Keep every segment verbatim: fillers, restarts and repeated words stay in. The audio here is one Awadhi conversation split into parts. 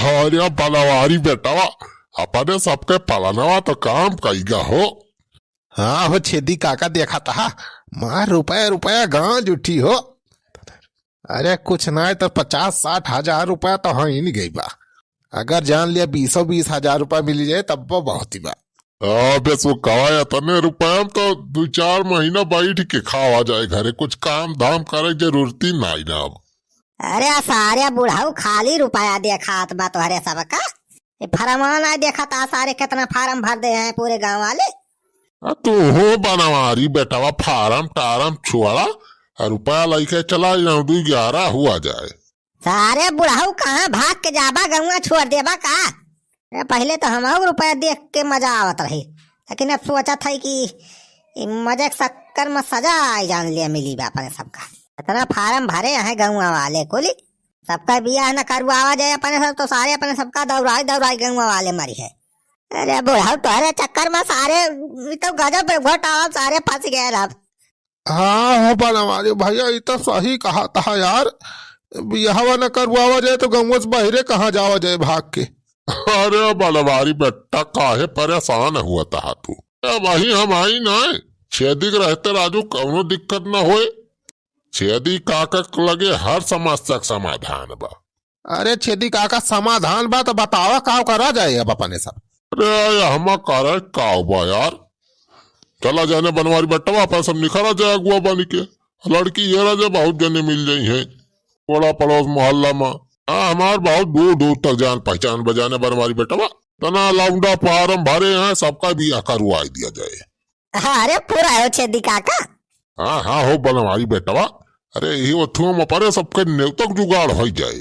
अरे बनवारी बेटवा, अपने सबके पलनवा तो काम कइगा हो। हाँ हो छेदी काका, देखा तहा, मार रुपया रुपया गांज उठी हो। अरे कुछ नाहीं तो पचास साठ हजार रुपया तो हाँ ही नहीं गई बा। अगर जान लिया बीसो बीस हजार रुपया मिली जाए तब वो बहुत ही बा। अबे सुखवा, इतने रुपया में तो दो चार महीना बैठ के खावा जाए घरे, कुछ काम धाम करे के जरूरत ही नाहीं ना अब। अरे आ सारे बुढ़ऊ खाली रुपया देखात बा तोहरे सबका। ये फरमान आ देखा ता सारे कितना फार्म भर दे हैं पूरे गांव वाले। आ तू हो बनवारी बेटवा, फार्म टारम छोड़ा, आ रुपया लइके चला जाऊं, दू ग्यारह हुआ जाए। सारे बुढ़ऊ कहाँ भाग के जाबा, गौवा छोड़ देबा का? अरे पहिले तो हमहू रुपया देख के मजा आवत रही, लेकिन अब सोचत है कि ई मजे के चक्कर में सजा आई जान लिया मिली बा अपने सबका। इतना फार्म भरे हैं गौवा वाले कुली, सबका बियाह न करवावा जाए अपने सब, तो सारे अपने सबका दौड़ाई दौड़ाई गौवा वाले मरी है। अरे बुढ़ऊ तोहरे चक्कर में सारे, ई तो गजब घोटाला, सारे फंस गए अब। हाँ हो बनवारी भैया, ई तो सही कहा तहा यार, बियाहवा न करवावा जाए तो गौवा से बहरे कहाँ जावा जाए भाग के। अरे बनवारी बेटा, काहे परेशान हुआ तहा तू? अब वही हम आई ना, छेदी के रहते राजू कौनो दिक्कत न होए। छेदी काका के लगे हर समस्या के समाधान बा। अरे छेदी काका, समाधान बा तो बतावा, का करा जाए अब अपने सब? अरे हमा करे का बा यार, चला जाने बनवारी बेटवा, अपन सब निखरा जाए अगुआ बनी के। लड़की ये रह जाए, बहुत जने मिल जाई हैं पड़ा पड़ोस मोहल्ला में। हाँ, हमार बहुत दूर दूर तक जान पहचान बजाने बनवारी बेटवा, तना लौंडा फार्म भरे हैं, सबका बियाह करवाई दिया जाए। हाँ, अरे पूरा हो छेदी काका। हाँ हाँ हो बनवारी बेटवा, अरे यही ओथुआ में परे सबके नेवतक जुगाड़ हो जाए।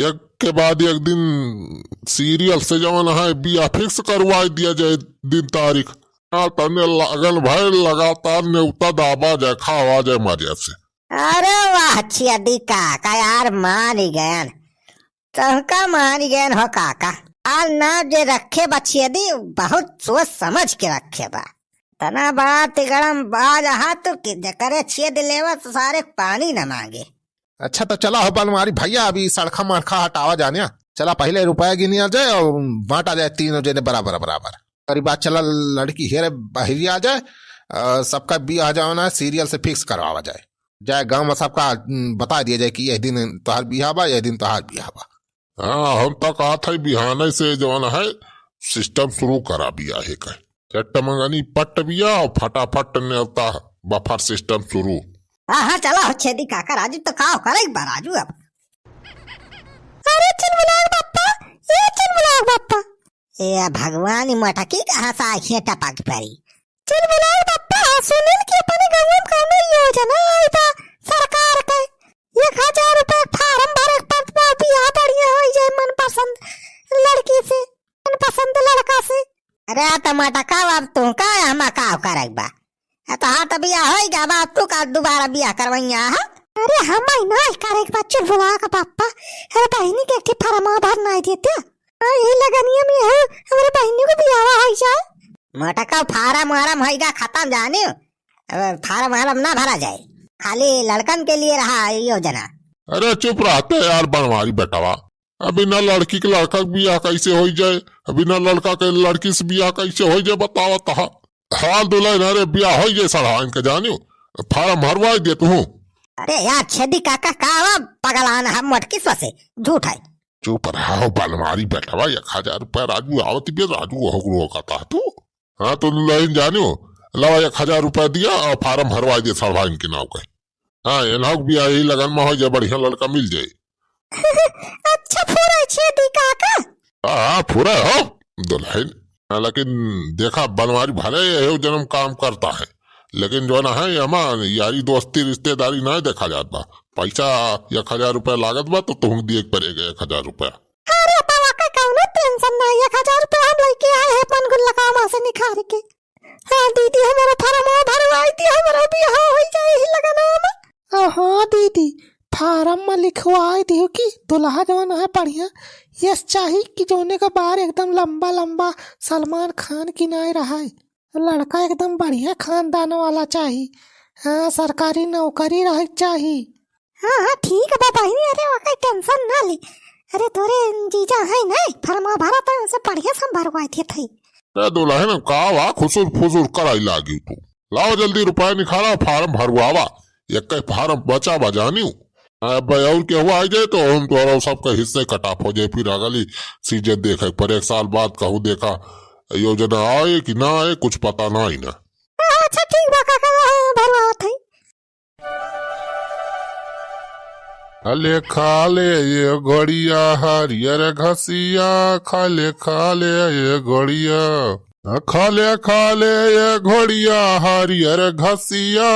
एक के बाद एक दिन सीरियल से जवन है बियाह फिक्स करवाई दिया जाए दिन तारीख। हाँ, तने लगन भय लगातार नेवता दाबा जाए, खावा जाए मजा से। अरे वाह छेदी काका यार, मान ही गयन, तहका मान ही गयन हो काका। आल ना जे रखे बा छेदी, बहुत सोच समझ के रखे बा। तना बात गड़म बाज हा तू कि जकरे छेद लेवा तो सारे पानी न मांगे। अच्छा तो चला हो बनवारी भैया, अभी सड़खा मड़खा हटावा जाने, चला पहिले रुपया गिनिया जाए और बांटा जाए तीनों जने बराबर बराबर। करी बात चला लड़की हेरे बहरी आ जाए, अ, सबका बियाह जवन है सीरियल से फिक्स करवावा जाए। जाए गांव में सबका, उम, बता दिया जाए कि यह दिन तोहार बियाह बा, यह दिन तोहार बियाह बा। हाँ, हम तो कहत है बिहाने से जवन है सिस्टम शुरू करा बियाहे का। चट्ट मंगनी पट्ट बियाह और फटाफट नेवता बफर सिस्टम शुरू। हाँ हाँ, चला हो छेदी काका, राजू तो का करे बा राजू अब। अरे चिलबुलाग बप्पा, ए चिलबुलाग बप्पा। ए भगवान, ई मटकी कहाँ से आँखियाँ टपक पड़ी? चिलबुलाग बप्पा, सुनिल कि अपने गाँव में कौनो योजना आई बा सरकार के, एक हजार रुपया फार्म भरे के पड़त बा, बियाह बढ़िया होई जाए मनपसंद लड़की से, मनपसंद लड़का से। अरे त मटका, अब तू का हमा का करे के बा? आ, तोहार त बियाह होई गया बा, अब तू का दोबारा बियाह करवइया ह? अरे, हम ही नाहीं करे के बा, चिलबुलाग बप्पा। अरे, बहिनी के एक ठे फरमा भर नाहीं देते। हाँ, यही लगनिया में हो, हमरे बहिनी के बियाह होई जाए। मोटका फार्म वार्म होई गा खतम जाने। अब फार्म वार्म ना भरा जाए, खाली लड़कन के लिए रहा योजना। अरे, चुप रहते यार बनवारी बेटवा। अभी ना लड़की के लड़का के बियाह कैसे होई जाए, अभी ना लड़का के लड़की से बियाह कैसे होई जाए, बतावा तहा। हाल दुल्हन, अरे बियाह होई जाए सड़हा इनके जानियो, फार्म भरवाई दे तू। अरे यार छेदी काका, का हुआ पगलान है मोटकी से, झूठ है। चुप रहा हो बनवारी बेटवा, एक हजार रुपया राजू आवत बे, राजू हो रोका था तू। हाँ तो दुल्हन जानियो, लावा एक हजार रुपया दिया और फार्म भरवाई दे सड़हा इनके नाव का। हाँ, एनहक बियाह यही लगन में हो जाए, बढ़िया लड़का मिल जाए। अच्छा, फुरै छेदी काका। हाँ, हाँ, फुरै हो, दुल्हन। हाँ, लेकिन देखा, बनवारी भले यही जन्म काम करता है, लेकिन जो ना है, एमा यारी दोस्ती रिश्तेदारी ना देखा जात बा। पैसा एक हजार रुपया लागत बा, तो तुहूँ दिए के पड़ेगा एक हजार रुपया। अरे, बाबा का कौनो टेंशन ना, एक हजार रुपया हम लेके आए हैं अपन गुल्लकामा से निखार के। हाँ दीदी, हमारा फॉर्मवा भरवाई दी, हमारा बियाह होई जाए ही लगनवा में। हाँ दीदी, फार्म में लिखवाई दियो कि दुल्हा जवन है बढ़िया, यस चाही कि जौने का बार एकदम लंबा लंबा सलमान खान की नाय रहाय, लड़का एकदम बढ़िया खानदान वाला चाही। हाँ, सरकारी नौकरी रहे के चाही। हाँ, हाँ, ठीक बा बहिनी, अरे ओकर टेंशन ना ली। अरे तोरे जीजा है ना, फॉर्म भरा था, उनसे बढ़िया से हम भरवाए थे थई। अरे दुल्हन, का वा खुसुर फुसुर कराई लागी तू? लावा जल्दी रुपया निकाला, फॉर्म भरवावा। एक फॉर्म बचा बा जानियो। अब और केहू आ जाए तो हम तोहरा सबके हिस्से कटाफ हो जाए, फिर अगली सीजन देखे पर एक साल बाद कहूँ देखा योजना आए कि ना आए, कुछ पता ना ही ना। अच्छा ठीक बा काका, हाँ, भरवावत है। अले खा ले ये घोड़िया हरियर घसिया, खा ले, खा ले ये घोड़िया। खा ले, खा ले ये घोड़िया हरियर घसिया,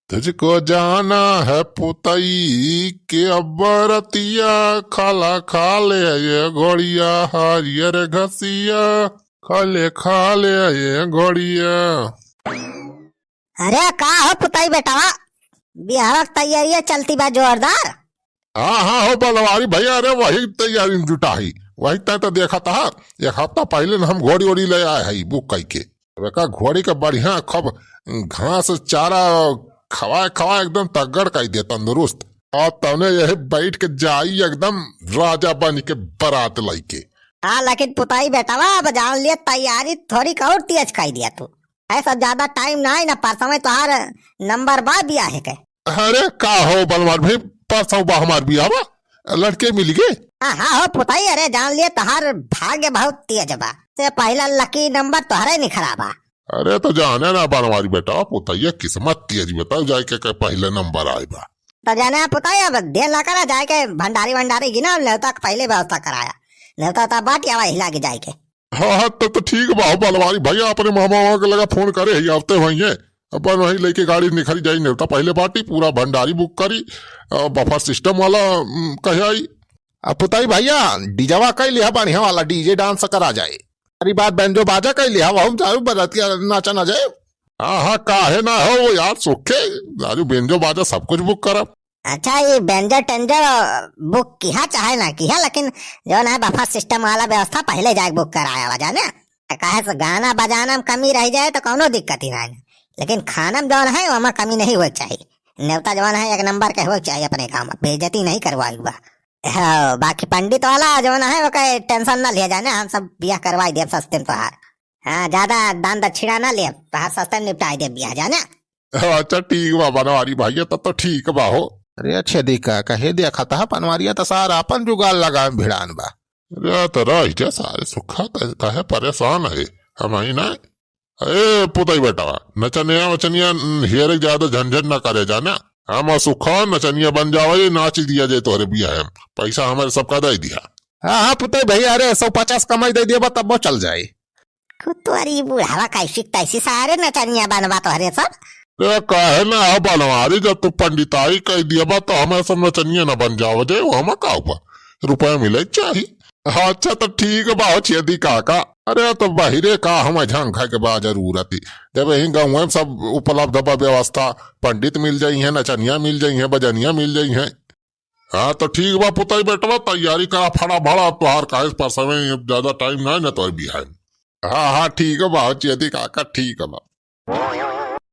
तुझको जाना है पुतई के बरतिया, खाला खा ले ये घोड़िया हरियर घसिया, खा ले, खा ले ये घोड़िया। अरे का हो पुतई बेटवा, बियाह के तैयारियां चलती बा जोरदार? हाँ, हाँ हो बनवारी भैया, अरे वही तैयारी में जुटा ही, वही तय तो देखा था। एक हफ्ता पहले न हम घोड़ी ओड़ी ले आए हई बुक कई के। अब एका घोड़ी के बढ़िया खूब घास चारा खवाए खवाए एकदम तगड़ कई दे तंदुरुस्त। और तने यही बैठ के जाई एकदम राजा बन के बारात लइके। हाँ लेकिन पुतई बेटवा, अब जान लिए तैयारी थोड़ी और तेज कई दिया तू। ऐसा ज्यादा टाइम ना है ना, परसों में तोहार नंबर बा बियाह के। अरे का हो बनवारी भाई, परसों बा हमार बियाह बा, लड़के मिल गए। हाँ, हाँ हो पुतई, अरे जान लिए तोहार भाग्य बहुत तेज बा, से पहला लकी नंबर तोहरे निखरा बा। अरे तो जाने ना बनवारी बेटा, पुतैया किस्मत तेज बताओ, जाए के, के पहले नंबर आए बा। तो जाने पुतई, अब देर ना करा, जाए के भंडारी वंडारी गिना, नेवता के पहले व्यवस्था कराया, नेवता ता बाटी आवा हिला के जाए के। हाँ, हाँ, तब तो ठीक बा हो बनवारी भैया, अपने मामा वहाँ के लगा फोन करे ही, आवते वहीं है। अपन वहीं लेके गाड़ी निकल जाई, नेवता पहले बाटी, पूरा भंडारी बुक करी, अ, बफर सिस्टम वाला, उम, कहे आई। अब पुताई भैया, डीजवा कई लिहा बढ़िया वाला, डीजे डांस करा जाए। अरे बात बैंजो बाजा कई लिहा, वहू में दारू बरातिया नाचा ना जाए। हाँ, हाँ, काहे ना हो यार, सोखे दारू, बैंजो बाजा सब कुछ बुक करब। अच्छा, ये बैंजो टेंजो बुक किहा चाहे ना किहा, लेकिन जौन है बफर सिस्टम वाला व्यवस्था पहले जाके बुक कराया हुआ जाने। काहे से गाना बजाना में कमी रह जाए तो कौनो दिक्कत ही ना है, लेकिन खाना में जौन है वहाँ कमी नहीं होए के चाहिए। नेवता जौन है एक नंबर के होए के चाहिए अपने गाँव में, बेइज्जती नहीं करवाए के बा। हाँ, बाकी पंडित वाला जौन है ओके टेंशन ना लिया जाने, हम सब बियाह करवाई देब सस्ते में तोहार। हाँ, ज्यादा दान दक्षिणा ना लेब, तोहार सस्ते में निपटाई देब बियाह जाने। अच्छा ठीक बा बनवारी भैया, तब तो ठीक बा हो। अरे छेदी काका, हे देखा था बनवारिया तो सारा अपन जुगाड़ लगाए में भिड़ान बा। अरे तो रह जा सारे सुखा, त-, काहे परेशान है, हम ही ना। ए पुतई बेटवा, नचनिया वचनिया, न, हेरे ज्यादा झंझट ना करे जाना। हम सुखा नचनिया बन जावे, नाच दिया जाए तोहरे बियाह में, पैसा हमारे सबका दे दिया। हाँ, हाँ, पुतई भैया, अरे, सौ पचास कमाई दे दिया बा, तब वो चल जाए। खुद तोरी बुढ़ावा कैसी तैसी सारे नचनिया बनवा तोहरे सब। ए, काहे ना हो बनवारी, जब तू पंडिताई कह दिया बा, तो हमें सब नचनिया ना बन जाओ जे, वो हमें का हुआ? रुपया मिले चाही। अच्छा, तो ठीक बा हो छेदी काका। अरे, तो बहिरे का हमें झंखा के बा जरूरत ही। जब यही गाँव में सब उपलब्ध बा व्यवस्था, पंडित मिल जाई हैं, नचनिया मिल जाई हैं, बजनिया मिल जाई हैं। हाँ, तो ठीक बा पुतई बेटवा, तैयारी करा फड़ा भड़ा, अब तोहार काहे पर समय, अब ज्यादा टाइम ना है ना तोहर बिहार। हाँ, हाँ, ठीक बा हो छेदी काका, ठीक बा।